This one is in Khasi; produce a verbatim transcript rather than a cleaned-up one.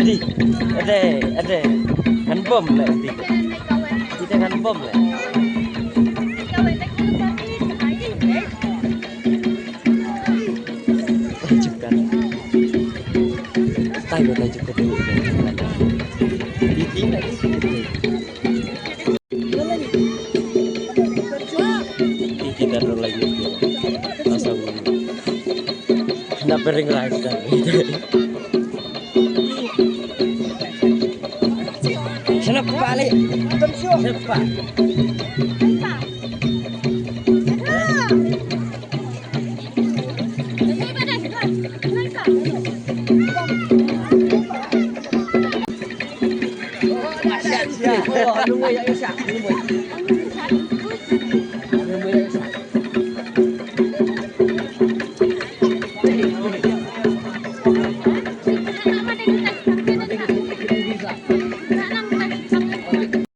Adi, ade, ade. Ngan bom le, adi. Kita ngan bom le. Tajuh kan. Tajuh, tajuh ke dulu. Adi, adi. Ih, kita terus lagi. Asal nak bering rai kita. Kenapa balik? Kenapa?